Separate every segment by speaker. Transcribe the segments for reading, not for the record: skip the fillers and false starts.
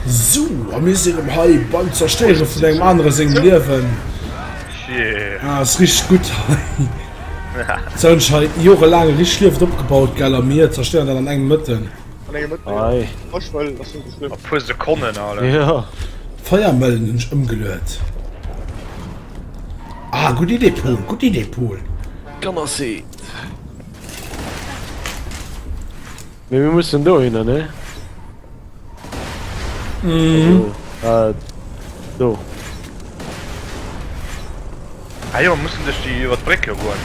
Speaker 1: Sou, a mir sinn erëm hei beim Zerstéiere vun engem anere sengem Liewen. Ah, ass richteg gutt hei. Se hunn sech hei jorelaang e richtegt Liewen opgebaut, gell, a mir zerstéieren dat an engem Mëtten.
Speaker 2: An engem Mëtten, ja.
Speaker 3: Ei.
Speaker 2: Ech wëll, ass net esou schlëmm.
Speaker 4: A puer Sekonnen, ale.
Speaker 3: Jo.
Speaker 1: Feiermëllen hunn ech ëmgeluet. Ah, gutt Idee, Paul, gutt Idee, Paul.
Speaker 3: Gonna see. Mee mir mussen dohinner, ne?
Speaker 1: Mhm.
Speaker 3: Also, äh, do.
Speaker 4: Ah jo, mir mussen duerch déi iwwer d'Bréck jo goen.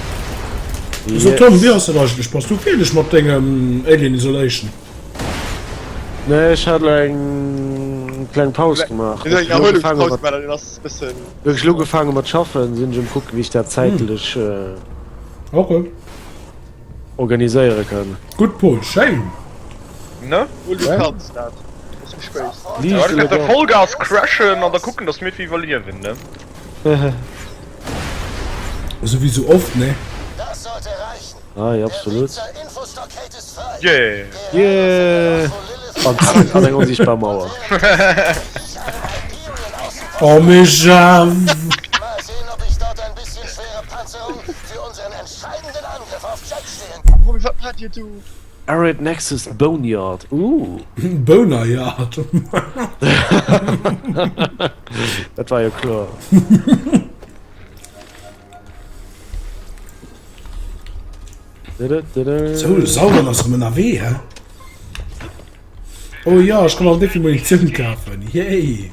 Speaker 1: So Tom, wéi ass dat eigentlech? Bass du fäerdeg mat dengem Alien Isolation?
Speaker 3: Nee, ech hat elo eng kleng Paus gemaach.
Speaker 2: Eng
Speaker 3: Ech hu elo ugefaange
Speaker 2: Erhuelungspaus
Speaker 3: mat,
Speaker 2: gemaach, dat ass bëssen.
Speaker 3: hu ech elo ugefaange mat schaffen, sinn ech um kucken, wéi ech dat zäitlech
Speaker 1: Okay.
Speaker 3: Organiséiere kann.
Speaker 1: Gutt Paul, schéin!
Speaker 4: Ne?
Speaker 2: Paul, du kanns dat. Ass mech béis.
Speaker 4: Ja, du kanns da Vollgas crashen an da kucken, dass mir et iwwerliewen, ne?
Speaker 1: Esou wéi sou oft, ne?
Speaker 3: Ei, absolut.
Speaker 4: Yeah!
Speaker 3: Yeah! An an eng onsiichtbar Mauer.
Speaker 1: Oh, mee Jeff!
Speaker 2: Romy, wat maacht dir do?
Speaker 3: Arid Nexus Boneyard, ooh.
Speaker 1: Boner-Yard.
Speaker 3: Dat war jo kloer.
Speaker 1: Sou, de Sauron ass erëm ënnerwee, hä? Oh jo, ech kann alt déck vill Munitioun kafen, yay!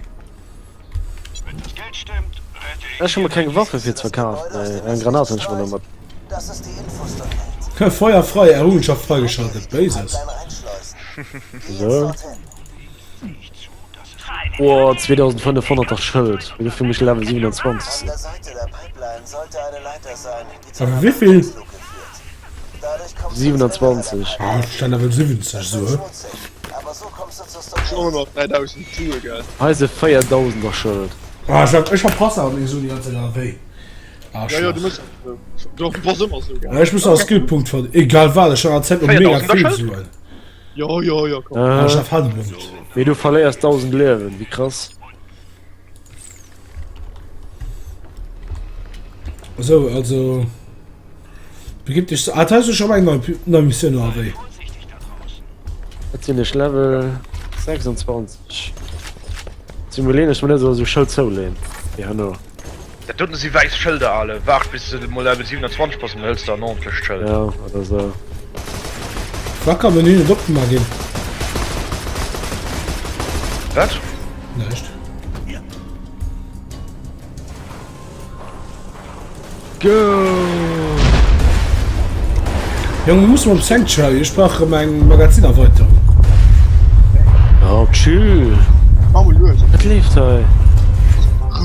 Speaker 3: Ech hu mer keng Waffe fir ze verkafen. Eng Granat hunn ech mer nach mat.
Speaker 1: Feuer frei, Errungenschaft freigeschaltet, Béises.
Speaker 3: So. Oh, 2500 er Schëld. Dofir muss ech Level 27 sinn.
Speaker 1: Awer wéivill?
Speaker 3: 27.
Speaker 1: Ah, ech stellen Level 70, sou, hä?
Speaker 2: Schon ëmmer 3000 Sue, gell?
Speaker 3: Hei se 4000 er Schëld.
Speaker 1: Ah, ech ech verpasse awer meng Suen déi ganz Zäit ënnerwee.
Speaker 2: Ja, ja, du
Speaker 1: Arschlach.
Speaker 2: muss du bass ëmmer sou, gell?
Speaker 1: Ech muss nach Skillpunkt verdéngen. Egal wat, ech hunn an der Zäit noch mega
Speaker 4: 4000 er
Speaker 1: vill
Speaker 4: Schëld?
Speaker 1: Suen.
Speaker 2: Jo, jo, jo, komm.
Speaker 1: Ah, ech
Speaker 3: Äh,
Speaker 1: hab Halbmond.
Speaker 3: mee du verléiers 1000 Liewen, wéi krass.
Speaker 1: Sou, also begib dech zu. Ah, da ass schon eng nei, nei Missioun ënnerwee.
Speaker 3: Wat sinn ech Level 26. Ze iwwerleeën, ech mer net esou Schëld zouleen fir herno.
Speaker 4: Dat doten si wäiss Schëlder, ale. Waart bis de mol Level 27 bass an da hëls de en ordentlecht Schëld.
Speaker 3: Ja, oder sou.
Speaker 1: Wat kann Menü net opgemaach ginn?
Speaker 4: Wat?
Speaker 1: Näischt.
Speaker 3: Go!
Speaker 1: Jong, mir mussen op Sanctuary. Ech brauch erëm eng Magazinerweiterung.
Speaker 3: Oh, chill. Wat leeft hei?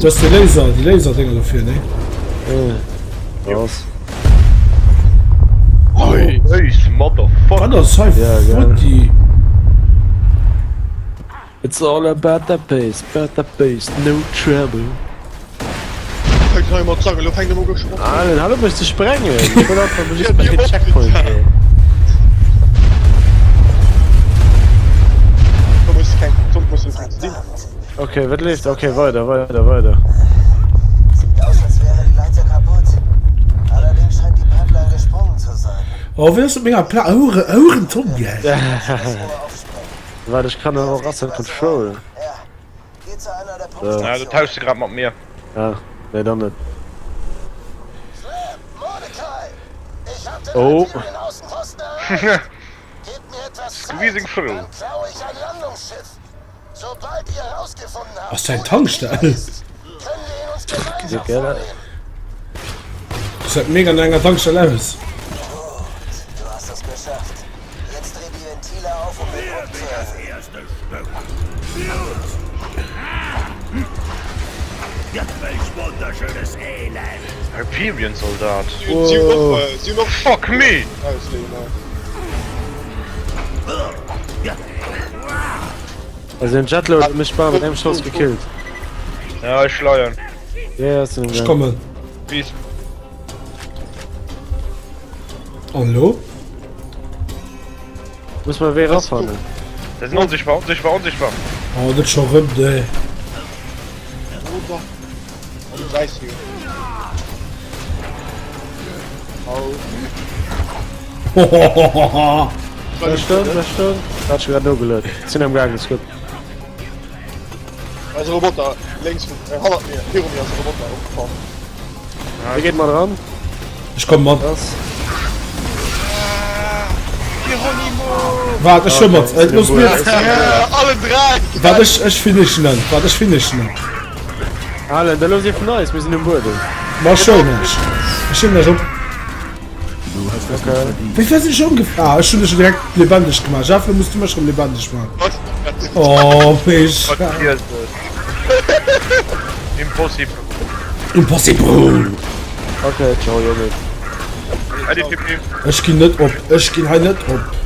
Speaker 1: Dat ass de Laser, déi Laserdinger dofir, ne?
Speaker 3: Äh, was?
Speaker 4: Oi, motherfucker.
Speaker 1: Wat ass hei futti?
Speaker 3: It's all about the bass, about the bass, no treble.
Speaker 2: Fänkt hei mat sangen, lo fänkt emol geschwënn.
Speaker 3: Ah, den hat op mech ze sprengen. Ich wollt einfach just bei den Checkpoint gehen.
Speaker 2: Da muss keng, sonst muss du nichts sinn.
Speaker 3: Okay, wat leeft? Okay, weider, weider, weider.
Speaker 5: Sieht aus, als wäre die Leiter kaputt. Allerdings scheint die Pipeline gesprungen zu sein.
Speaker 1: Oh, wéi ass op menger Pla Ouere, Oueren Tom, gell?
Speaker 3: Waart, ech kann och Asset Control.
Speaker 4: Ja, du tauschs de grad mat mir.
Speaker 3: Ah, nee, dann net. Oh.
Speaker 4: Squeezing through.
Speaker 1: Ass dat eng Tankstell?
Speaker 3: Gesäit geil aus.
Speaker 1: Gesäit mega no enger Tankstell aus.
Speaker 4: Hyperion Soldat.
Speaker 2: Wow.
Speaker 4: Fuck me!
Speaker 3: Also den Jetload huet mech bal mat engem Schoss gekillt.
Speaker 4: Ja, ech leien.
Speaker 3: Ja, ass
Speaker 1: Ech kommen.
Speaker 4: Peace.
Speaker 1: An elo?
Speaker 3: Muss mer e Wee erafannen.
Speaker 4: Dat sinn onsichtbar, onsichtbar, onsichtbar.
Speaker 1: Oh, net scho rëm, nee.
Speaker 2: Oh dach. Oh, du wäiss jo. Oh.
Speaker 1: Hohohoho.
Speaker 3: Bleif stoen, bleif stoen. Hat schon grad nogeluet. Sinn am gaangen, ist gutt.
Speaker 2: Da ass e Roboter lénks vun, äh, hannert mir, viru mir ass e Roboter opgepoppt.
Speaker 3: Wie geet mat eran?
Speaker 1: Ech komm mat.
Speaker 3: Das.
Speaker 1: Waart, ech schwëmm mat. Äh, looss mir.
Speaker 2: Allen dräi!
Speaker 1: Waart, ech, ech finishen en. Waart, ech finishen en.
Speaker 3: Alan, da looss ee vun eis, mir sinn um Buedem.
Speaker 1: Ma schon ech. Ech hiewen lech op.
Speaker 3: Okay.
Speaker 1: Wéi vill sinn ech ëmgef-, Ah, ech hunn dech schon direkt lebendig gemaach. Jeff, lo muss du mech rëm lebendig maachen. Oh, mech.
Speaker 4: Impossible.
Speaker 1: Impossible.
Speaker 3: Okay, ciao, Jongen.
Speaker 4: Allez, Pipi.
Speaker 1: Ech ginn net op. Ech ginn hei net op.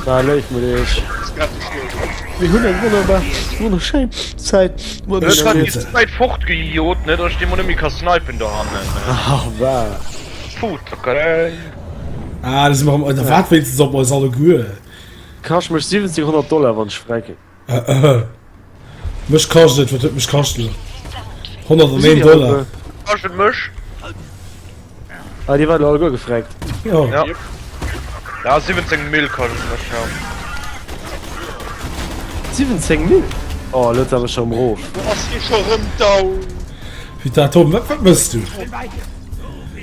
Speaker 3: War léif mat iech. Mir hunn eng wonnerbar, wonnerschéin Zäit
Speaker 4: Ech war déi Zäit fortgejot, ne, dass ech dee mol net méi ka snipen dohannen.
Speaker 3: Ach, war.
Speaker 4: Putain.
Speaker 1: Ah, da si mer erëm. Da waart wéinstens op eis alleguer.
Speaker 3: Kascht mech 1700 Dollar wann ech frecken.
Speaker 1: Mech kascht et, wat huet mech kascht elo? 101 Dollar.
Speaker 4: Kascht et mech?
Speaker 3: Ah, dir waart elo alleguer gefreckt.
Speaker 1: Jo.
Speaker 4: Ja. Ja, 17 Mille kascht et mech, ja.
Speaker 3: 17 Mille? Oh, elo ass awer scho erëm rof.
Speaker 2: Wo ass hie scho rëm down?
Speaker 1: Putain, Tom, wat, wat mëss du?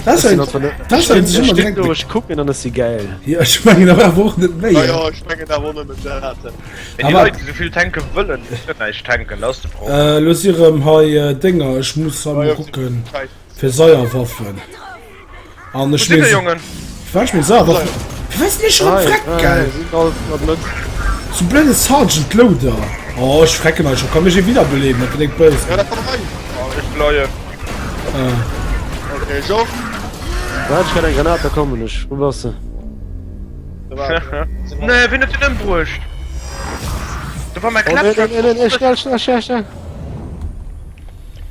Speaker 1: Das
Speaker 3: Ech sinn einfach net.
Speaker 1: Das
Speaker 3: Ech
Speaker 1: ist immer
Speaker 3: stinn
Speaker 1: direkt.
Speaker 3: do, ech kucken an ech si gäil.
Speaker 1: Ja, ech mengen awer awer och net méi.
Speaker 2: Ja, ja, ech mengen awer och nëmmen dat.
Speaker 4: Mee déi
Speaker 1: Awer-
Speaker 4: Leit, déi souvill tanke wëllen, déi kënnen näischt tanken, dat ass de Problem.
Speaker 1: Äh, lo si rëm hei äh, Dénger, ech muss hei mol kucken fir Seierwaffen. An ech
Speaker 4: Wo sinn
Speaker 1: meng,
Speaker 4: de Jongen?
Speaker 1: Firwat ech meng Seierwaffen. Firwat sinn ech rëm
Speaker 3: Hei,
Speaker 1: freck,
Speaker 3: hei,
Speaker 1: gell?
Speaker 3: sinn all mat net.
Speaker 1: Sou blöde Sergeant Loader. Oh, ech frecken hei schon. Kann mech ee wiederbeleben, dat gëtt eng Bëss.
Speaker 2: Ja, dat kann rein.
Speaker 4: Ech leien.
Speaker 1: Ah.
Speaker 2: Okay, Jean.
Speaker 3: Waart, ech hat eng Granat, da kommen ech. Wou bass de?
Speaker 4: Nee, wien huet den ëmbruecht? Do war mäi
Speaker 3: Oh, nee, nee,
Speaker 4: Claptrap.
Speaker 3: nee, nee, nee, schnell, schnell, schnell, schnell.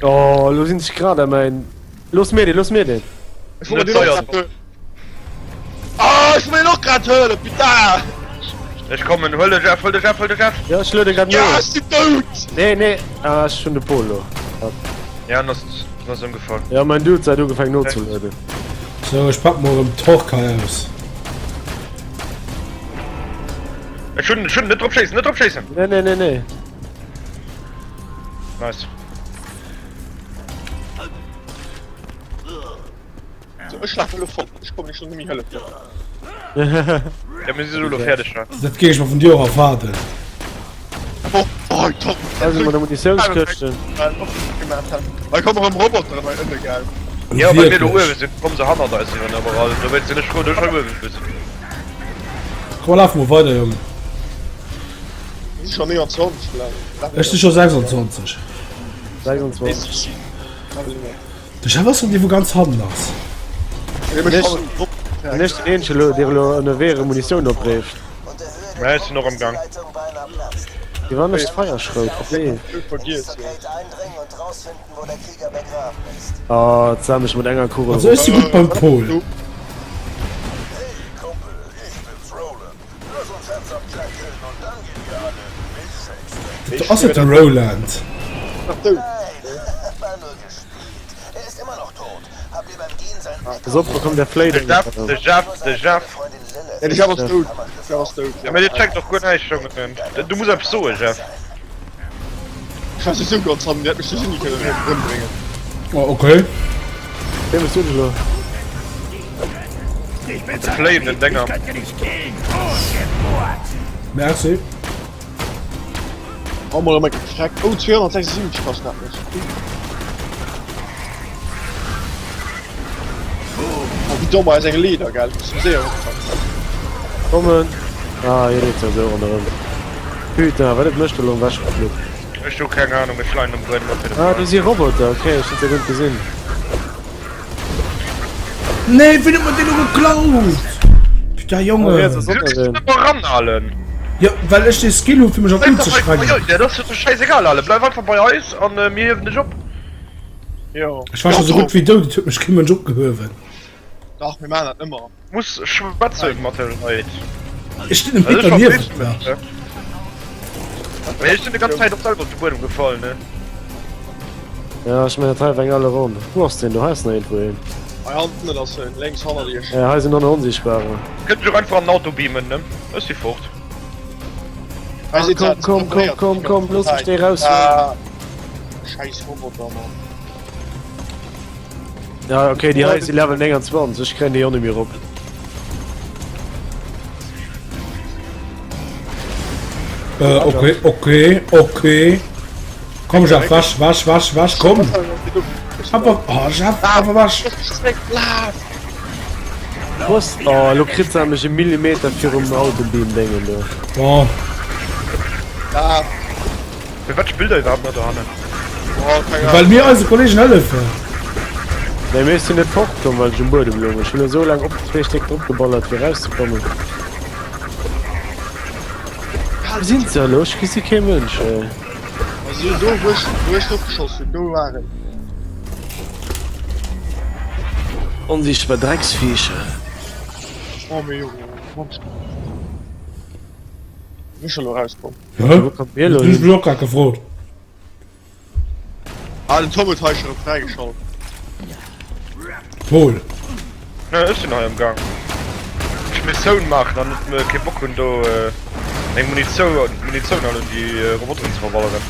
Speaker 3: Oh, lo sinn ech grad a mäin. Looss mir deen, looss mir deen.
Speaker 2: Ech wollt mir den och grad huelen. Ah, ech wollt mir den och grad huelen, putain!
Speaker 4: Ech kommen, huel de Jeff, huel de Jeff, huel de Jeff!
Speaker 3: Ja, ech luede grad no.
Speaker 2: Ja, ech sinn dout!
Speaker 3: Nee, nee, ah, ech hunn de Pol lo.
Speaker 4: Ja, en ass, en ass ëmgefall.
Speaker 3: Ja, mein Dude seit ugefaangen nozelueden.
Speaker 1: So, ech pack mol erëm d'Torque hei aus.
Speaker 4: Ech hunn, ech hunn, net drop schéissen, net drop schéissen!
Speaker 3: Nee, nee, nee, nee.
Speaker 4: Nice.
Speaker 2: So, ech lafe lo fort. Ech kommen iech lo nemmi hëllefen.
Speaker 4: Ja, mir si lo fäerdeg, ne?
Speaker 1: Dat géing ech mer vun dir och erwaarden.
Speaker 2: Oh, oh, top.
Speaker 3: Also mat der Munitiounskëschten.
Speaker 2: Hei kommen erëm Roboteren hei ënne, gell?
Speaker 4: Ja, well mir do
Speaker 1: Wierklech.
Speaker 4: uewe sinn, komme se hannert eis iwwer iwwerall. Dowéinst sinn ech frou, dass ech hei uewe sinn.
Speaker 1: Komm, mer lafe mol weider, Jongen.
Speaker 2: Mir si scho 29 Level.
Speaker 1: Ech si scho 26.
Speaker 3: 26.
Speaker 1: De Chef ass rem dee wou ganz hannen ass.
Speaker 3: Bin ech den eenzegen elo dee elo ënnerwee erëm Munitioun opreeft?
Speaker 4: Mä ech sinn och am Gang.
Speaker 3: Wéi wann ech d'Feierschrout op nee. Oh, jetzt haben ech mat enger Kugel.
Speaker 1: Also ech si gutt beim Pol. Dat ass et de Roland.
Speaker 3: Pass op, do kommt der Fléi.
Speaker 4: De Jeff, de Jeff, de Jeff.
Speaker 2: Ja, de Jeff ass dout. De Jeff ass dout.
Speaker 4: Ja, mä dir checkt doch guer näischt, Jongen. Du muss eppes soen, Jeff.
Speaker 2: Ech war souwisou ganz hannen, Dir hätt mech souwisou ni kënnen erëmbréngen.
Speaker 1: Oh, okay.
Speaker 3: Wéi bist du denn elo?
Speaker 4: De fléienden Dénger.
Speaker 1: Merci.
Speaker 2: Oh, mol erëm eng Schreck. Oh, 276 kascht dat mech. Oh, wéi domm eis eng Leeder, gell? Muss séier oppassen.
Speaker 3: Kommen. Ah, hier leeft ja sou ronderëm. Putain, wat et mécht elo am Wäschflupp.
Speaker 4: Ech hu keng Ahnung, ech leien um Buedem op
Speaker 3: Ah, do si Roboter, okay, ech hunn se guer net gesinn.
Speaker 1: Nee, wien huet mer deen elo geklaut? Putain, Jongen.
Speaker 3: Oh, riets ass och nach een.
Speaker 4: Eranhalen.
Speaker 1: Ja, well ech dee Skill hu fir mech an d'Lut ze sprengen.
Speaker 4: Ja, dat ass jo schäisegal, Ale. Bleif einfach bei eis an mir hiewen dech op.
Speaker 2: Jo.
Speaker 1: Ech war scho sou gutt wéi dout, et huet mech kee Mënsch opgehuewen.
Speaker 2: Dach, mir maachen dat ëmmer.
Speaker 4: Muss schwätzen mat de Leit.
Speaker 1: Ech stinn um Peter niewent der.
Speaker 4: Mee ech sinn déi ganz Zäit och selwer op de Buedem gefall, ne?
Speaker 3: Ja, ech mengen dat hei war eng ale Ronn. Wou ass deen do? Hei ass nach iergendwou een.
Speaker 2: Hei hannen ass en, lénks hannert iech.
Speaker 3: Ja, hei sinn och nach Onsiichtbarer.
Speaker 4: Kënnt ech och einfach an den Auto beamen, ne? Ech si fort.
Speaker 2: Hei sinn
Speaker 3: Komm, komm, komm, komm, komm, looss mech déi eraushuelen.
Speaker 2: Ah, scheiß Roboter, Mann.
Speaker 3: Ja, okay, déi hei si Level 29, ech kréien déi och net méi erop.
Speaker 1: Äh, okay, okay, okay. Komm, Jeff, wasch, wasch, wasch, wasch, komm. Einfach, oh, Jeff, einfach wasch.
Speaker 3: Was? Oh, lo kritt se mech e Millimeter virum Autobeam-Déngen do.
Speaker 1: Oh.
Speaker 2: Ah.
Speaker 4: Fir wat spillt der iwwerhaapt nach dohannen?
Speaker 1: Well mir eise Kollegen hëllefen.
Speaker 3: Nee, mir sinn net fortkomm, well ech um Buedem loung. Ech hunn esou laang op zwee Stéck dropgeballert, fir erauszekommen. Wou sinn se elo? Ech gesi kee Mënsch, ey.
Speaker 2: Also do wou ech, wou ech dropgeschoss hunn, do war en.
Speaker 3: Onsiichtbar Drecksviecher.
Speaker 2: Oh mee Junge, Mann. Wéi ech elo rauskomm.
Speaker 1: Hä?
Speaker 3: Wo kommt mir elo
Speaker 1: Ech
Speaker 3: hin?
Speaker 1: bin och grad gefrot.
Speaker 2: Ah, den Tom huet hei schon fräigeschalt.
Speaker 1: Pol.
Speaker 4: Ne, ech sinn hei am Gang. Ech Missioun maachen an net méi kee Bock hunn do meng Munitioun, Munitioun all un déi Roboteren ze verballeren.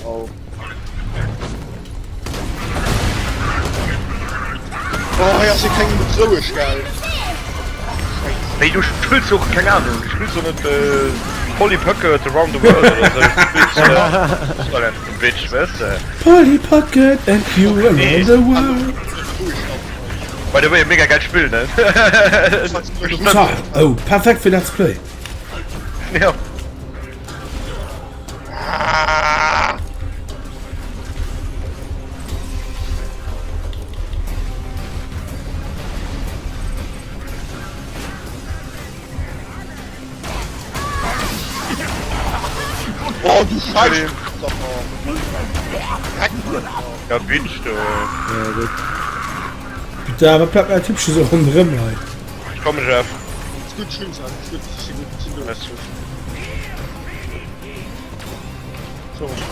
Speaker 2: Oh. Oh, hei ass jo keng roueg, gell?
Speaker 4: Wéi du spills och keng Ahnung, du spills och net Polly Pocket Around the World oder sou, du spills Silent Bitch, weess de.
Speaker 1: Polly Pocket and you around the world.
Speaker 4: By the way, mega geilt Spill, ne?
Speaker 1: Oh, perfekt fir Let's Play.
Speaker 4: Ja.
Speaker 2: Oh, du Scheiß!
Speaker 4: Ja, Bitch, du.
Speaker 3: Ja, gut.
Speaker 1: Putain, wat bleibt mein Typ schon so ronderëm hei?
Speaker 4: Ich komme, Jeff.
Speaker 2: Ist gut, schön sein. Ist gut, ist gut, ist gut.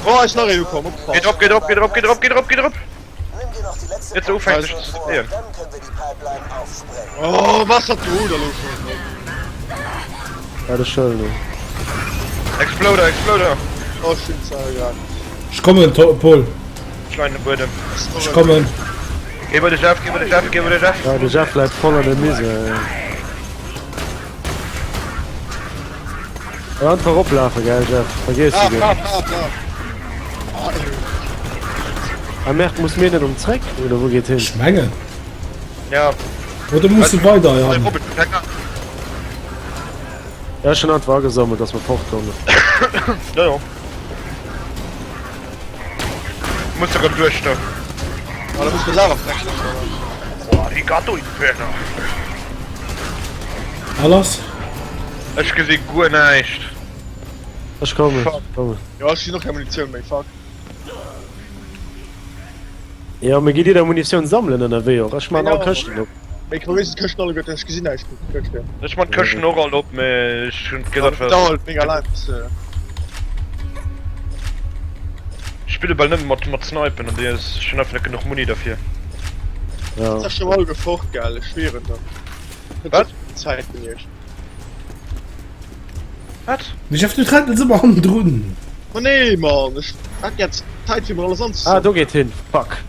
Speaker 2: Oh, ist nach een ukomm, opgepasst.
Speaker 4: Geh drop, geh drop, geh drop, geh drop, geh drop, geh drop.
Speaker 5: Nimm dir noch die letzte
Speaker 4: Jetzt ufängt sich
Speaker 5: Portion
Speaker 4: zu
Speaker 5: vor,
Speaker 4: drehen.
Speaker 5: dann können wir die Pipeline aufsprengen.
Speaker 2: Oh, was hat du da los?
Speaker 3: Ja, das ist schön, ne?
Speaker 4: Exploder, Exploder.
Speaker 2: Oh, schön, ja.
Speaker 1: Ech kommen, Paul.
Speaker 4: Ich lein den Buedem.
Speaker 1: Ech kommen.
Speaker 4: Geh bei de Jeff, geh bei de Jeff, geh bei de Jeff.
Speaker 3: Ja, de Jeff läit voll an der Mise, ey. Ja, einfach oplafen, gell, Jeff. Vergiss
Speaker 2: Laf,
Speaker 3: du
Speaker 2: laf, laf, laf.
Speaker 3: Ah, Merk, muss mir net um zréck oder wou geet hin?
Speaker 1: Ech mengen.
Speaker 4: Ja.
Speaker 1: Oder muss du weider, ja.
Speaker 3: Ja, schon einfach agesammelt, dass wir fortkommen.
Speaker 4: Ja, ja. Muss erëm duerch do.
Speaker 2: Ah, da muss man selber frech
Speaker 4: Oh, Arigato Inferno.
Speaker 1: Alles?
Speaker 4: Ech gesi guer näischt.
Speaker 3: Ech kommen, ech kommen.
Speaker 2: Ja, ech hunn och keng Munitioun méi, fuck.
Speaker 3: Ja, mee gitt dir da Munitioun sammelen ënnerwee och? Ech man all Këschten op.
Speaker 2: Mee komm, mir sinn d'Këschten alleguerten, ech gesinn näischt vun de Këschten.
Speaker 4: Ech man d'Këschten och all op, mee ech hunn gesat,
Speaker 2: Dat dauert mega laang bis se.
Speaker 4: Ech spille bal nëmme mat mat Snipen an déi ass, ech hunn einfach net genuch Muni derfir.
Speaker 3: Ja.
Speaker 2: Ass schon all gefort, gell, ech schwieren der.
Speaker 4: Wat?
Speaker 2: Zäit vun iech.
Speaker 4: Wat?
Speaker 1: Mee Jeff, du trentels ëmmer hannendrun.
Speaker 2: Ma nee, Mann, ech hat jetzt Zäit fir mol alles
Speaker 3: Ah, do geet hin, fuck.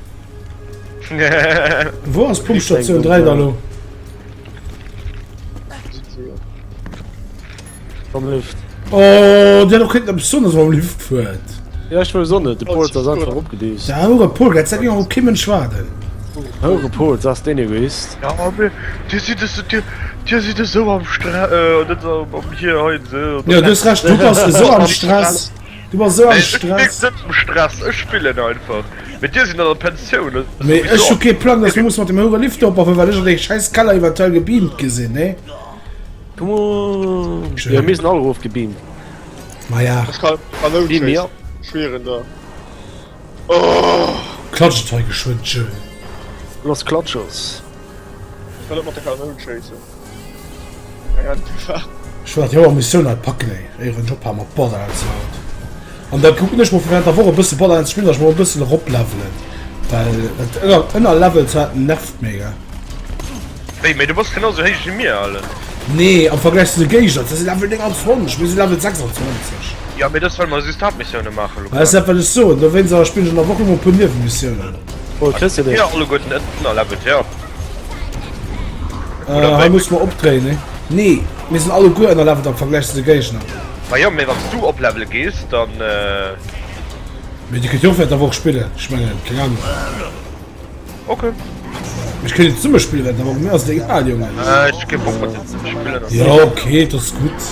Speaker 1: Wou ass Pumpstation 3 da lo?
Speaker 3: Am Lift.
Speaker 1: Oh, déi hat och kéinten eppes soen, dass e mam Lift fuert.
Speaker 3: Ja, ech wouss och net, de Polz ass einfach eropgedüst.
Speaker 1: Der houre Pol, dat ging och op kee Mënsch waarden.
Speaker 3: Houre Polz, ass deen Egoist.
Speaker 4: Ja, mee dir sidd es, dir, dir sidd esou am Stress, äh, net am hier hei, esou.
Speaker 1: Ja, du hues Recht, du bass esou am Stress. Du bass esou am
Speaker 4: Ech bin
Speaker 1: Stress.
Speaker 4: net am Stress, ech spillen einfach. Mee dir sinn an der Pensioun.
Speaker 1: Mee ech hu kee Plang, dass mir musse mat dem houre Lift opraffen, well ech an dee schäiss Keller eventuell gebeamt gi sinn, nee?
Speaker 3: Come on! Ja, mir sinn all erofgebeamt.
Speaker 1: Maja.
Speaker 2: Ech kann Kanoun
Speaker 3: Beam me
Speaker 2: schéissen.
Speaker 3: up.
Speaker 2: Schwieren der.
Speaker 1: Klatscht et hei geschwënn, Joe.
Speaker 3: Los Klatschers.
Speaker 2: Ech well net mat der Kanoun schéissen. Eng Antifa.
Speaker 1: Ech wëll dat Joer Missioun hei packen ey, éier ech ophale mat Borderlands haut. An da kucken ech mol fir während der Woch e bësse Borderlands spillen, datt ech mol e bëssen eroplevelen, well dat ënner ënnerlevel ze haten nervt mega.
Speaker 4: Wéi, mee du bass genau sou héich wéi mir, Allen.
Speaker 1: Nee, am Vergläich zu de Géigner, se si Level 29, mir si Level 26.
Speaker 4: Jo, mee dat ass well mer just d'Haaptmissioune maachen, Luca.
Speaker 1: Dat ass dat wat ech soen, dowéinst awer spillen ech an der Woch ëmmer e puer Niewenmissiounen.
Speaker 3: Oh, kriss de deen?
Speaker 4: Jo, alleguerten ënnerlevelt, jo.
Speaker 1: Äh, hei musse mer opdréien, nee? Nee, mir sinn alleguer ënnerlevelt am Vergläich zu de Géigner.
Speaker 4: Ma jo, mee wann s du oplevele gees, dann.
Speaker 1: Mee dir kënnt jo och während der Woch spillen, ech mengen, keng Ahnung.
Speaker 4: Ok.
Speaker 1: Ech kënnt jo zesumme spillen während der Woch, mir ass et egal, Jongen.
Speaker 4: Ech hu kee Bock mat dir ze spillen.
Speaker 1: Jo, ok, dat ass gutt.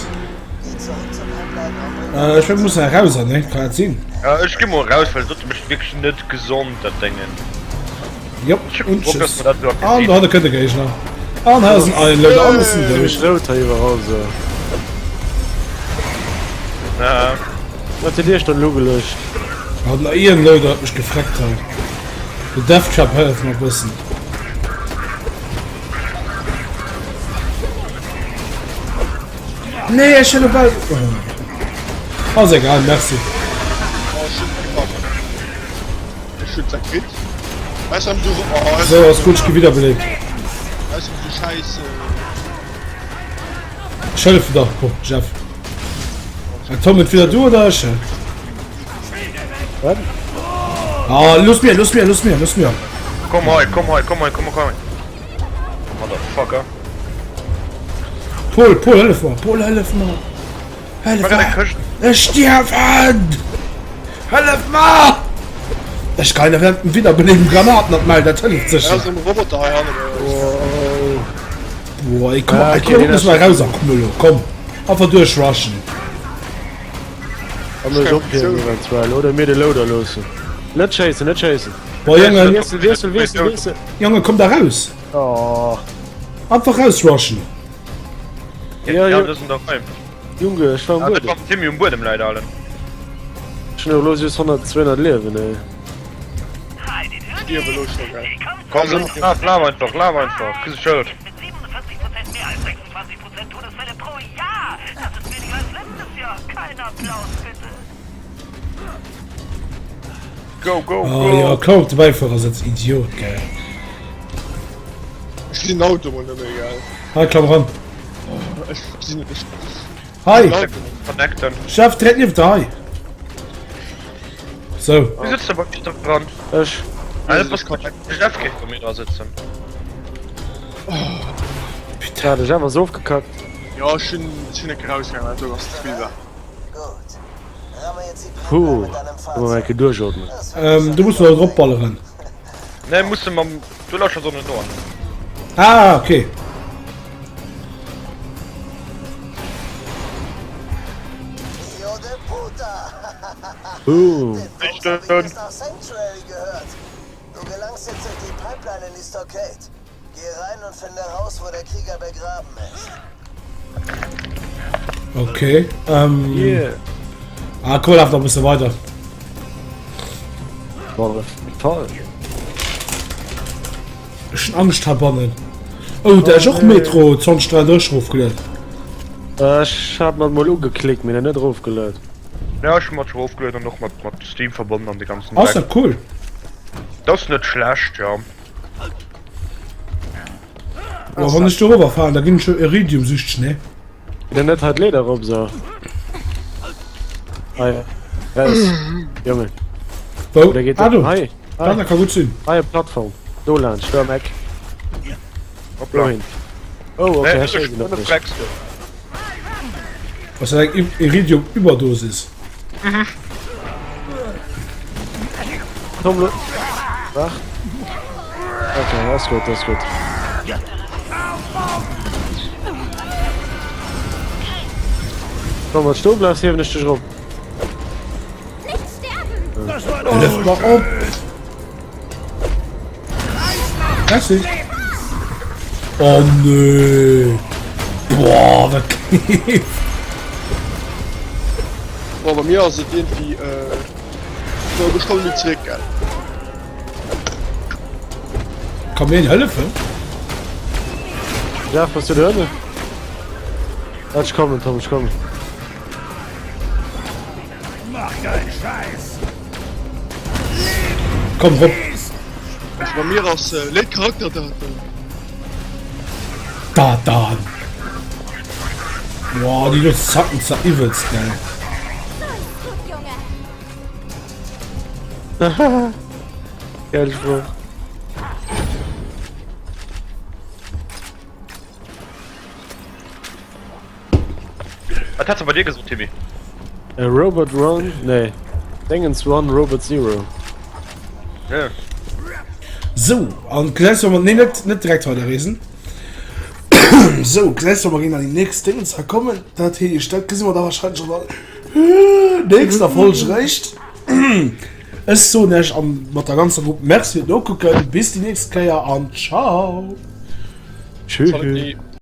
Speaker 1: Äh, ech mengen, mir mussen eraus, ne? Kann dat sinn?
Speaker 4: Ech gi mol raus, well dat mécht wierklech net gesond, dat Déngen.
Speaker 1: Jop, und tschüss. An do hanne kënnt e Géigner. An hei ass en Ironloader an ass en dout.
Speaker 3: Zimmlech rout hei iwwerall sou. Wat huet iech dann elo geluecht?
Speaker 1: Ah, den Ironloader huet mech gefreckt hei. De Death Trap hëlleft mer e bëssen. Nee, ech hunn e bal. Ass egal, merci. So ass gutt, ech gi wiederbelebt. Ech hëllefen der, komm Jeff. Tom, entweder du oder ech.
Speaker 3: Wat?
Speaker 1: Ah, looss mir, looss mir, looss mir, looss mir.
Speaker 4: Komm hei, komm hei, komm hei, komm hei. Motherfucker.
Speaker 1: Paul, Paul, hëllef mer, Paul, hëllef mer. Hëllef mer! Ech stierwen! Hëllef mer! Ech kann der während dem Wiederbeleben Granaten an d'Maul, dat hëlleft sécher. Boah, ey, komm, ey, komm, muss mal raus am Knullo, komm. Einfach duerchrushen.
Speaker 3: An mech ophiewen eventuell, oder mir de Loader loossen. Net schéissen, net schéissen!
Speaker 1: Boah, Jongen!
Speaker 3: Wiessel, wiessel, wiessel, wiessel!
Speaker 1: Jongen, komm da raus!
Speaker 3: Oh.
Speaker 1: Einfach rausrushen!
Speaker 4: Ja, ja, das sind doch rein.
Speaker 3: Junge, ech war um
Speaker 4: Ah,
Speaker 3: Buedem.
Speaker 4: das war Timmy um Buedem leider allen.
Speaker 3: Ech hunn och elo just 100, 200 Liewen, ey.
Speaker 4: Komm, laf, laf einfach, laf einfach. Kriss e Schëld. Go, go, go.
Speaker 1: Oh ja, klar op de Bäifuerersëtz, Idiot, gell.
Speaker 2: Ech gesinn den Auto mol net méi, gell.
Speaker 1: Hei, klamm ran.
Speaker 2: Ech gesinn et nicht.
Speaker 1: Hei!
Speaker 4: Connecten.
Speaker 1: Chef, direkt nieft der hei. So.
Speaker 4: Wie sitzt da bei mir dran?
Speaker 3: Ech.
Speaker 4: Ah, das passt gut. Jeff geht bei mir dran sitzen.
Speaker 3: Ja, de Jeff ass ofgekackt.
Speaker 2: Ja, ech hunn ech hunn eng rausgehauen, dat do ass ze vill war.
Speaker 3: Puh, da mol enke duerchotmen.
Speaker 1: Ähm, du muss drop balleren.
Speaker 4: Nee, muss de mam du lauschters och net no.
Speaker 1: Ah, okay.
Speaker 3: Boom.
Speaker 1: Okay. Ähm,
Speaker 3: Yeah.
Speaker 1: Ah, komm, lauf noch ein bisschen weiter.
Speaker 3: War toll.
Speaker 1: Ech hun Angscht heibannen. Oh, der ass och Metro 2033 rofgelueden.
Speaker 3: Ech hat mer mol ugeklickt, mee net erofgeluet.
Speaker 4: Ja, ech hu mer erofgelueden an och mat mat Steam verbonnen an de ganzen
Speaker 1: Ass dat cool?
Speaker 4: Dat ass net schlecht, ja.
Speaker 1: Oh, wann ech dorower fahren, da ginn ech jo Iridium süchteg, ne?
Speaker 3: Geet net hei d'Leeder erop sou? Hei raus, Jongen.
Speaker 1: Wou?
Speaker 3: Oder geet
Speaker 1: Ah, do.
Speaker 3: Hei,
Speaker 1: Dann,
Speaker 3: hei,
Speaker 1: dat ka gutt sinn.
Speaker 3: hei op Plattform. Do laanscht, do am Eck.
Speaker 4: Hoppla.
Speaker 3: Dohin. Oh, okay,
Speaker 4: Nee,
Speaker 3: hei schéisst een op mech.
Speaker 4: Flex.
Speaker 1: Ass dat eng Iridium-Überdosis?
Speaker 3: Komm lo. Waart. Okay, ass gutt, ass gutt. Komm, wann du bleifs, hiewen ech dech erop.
Speaker 1: Hëllef mer op! Merci. Oh nee. Boah, wat kleeft.
Speaker 2: Boah, bei mir ass et irgendwie äh. Ech kommen ni zeréck, gell.
Speaker 1: Kann mir een hëllefen?
Speaker 3: Jeff, bass du dohinne? Ech kommen, Tom, ech kommen.
Speaker 1: Komm rop.
Speaker 2: Also bei mir ass äh, Late Charakterdaten.
Speaker 1: Da dann. Boah, déi do zacken zwar iwwelst, gell.
Speaker 3: Geil Spruch.
Speaker 4: Wat hat se bei dir gesot, Timmy?
Speaker 3: A Robot Run, nee. Dingens Run, Robot Zero.
Speaker 4: Ja.
Speaker 1: Sou, an gesäis du, nee, net, net direkt weiderreesen. Sou, gesäis du, mer ginn an déi nächst Dingens a kommen. Dat heescht, dat gesi mer da wahrscheinlech an der nächster Folg réischt. Ech soen iech an mat der ganzer Grupp Merci fir d'Nokucken. Bis déi nächst Kéier an ciao.
Speaker 3: Tschüss.
Speaker 2: Salut.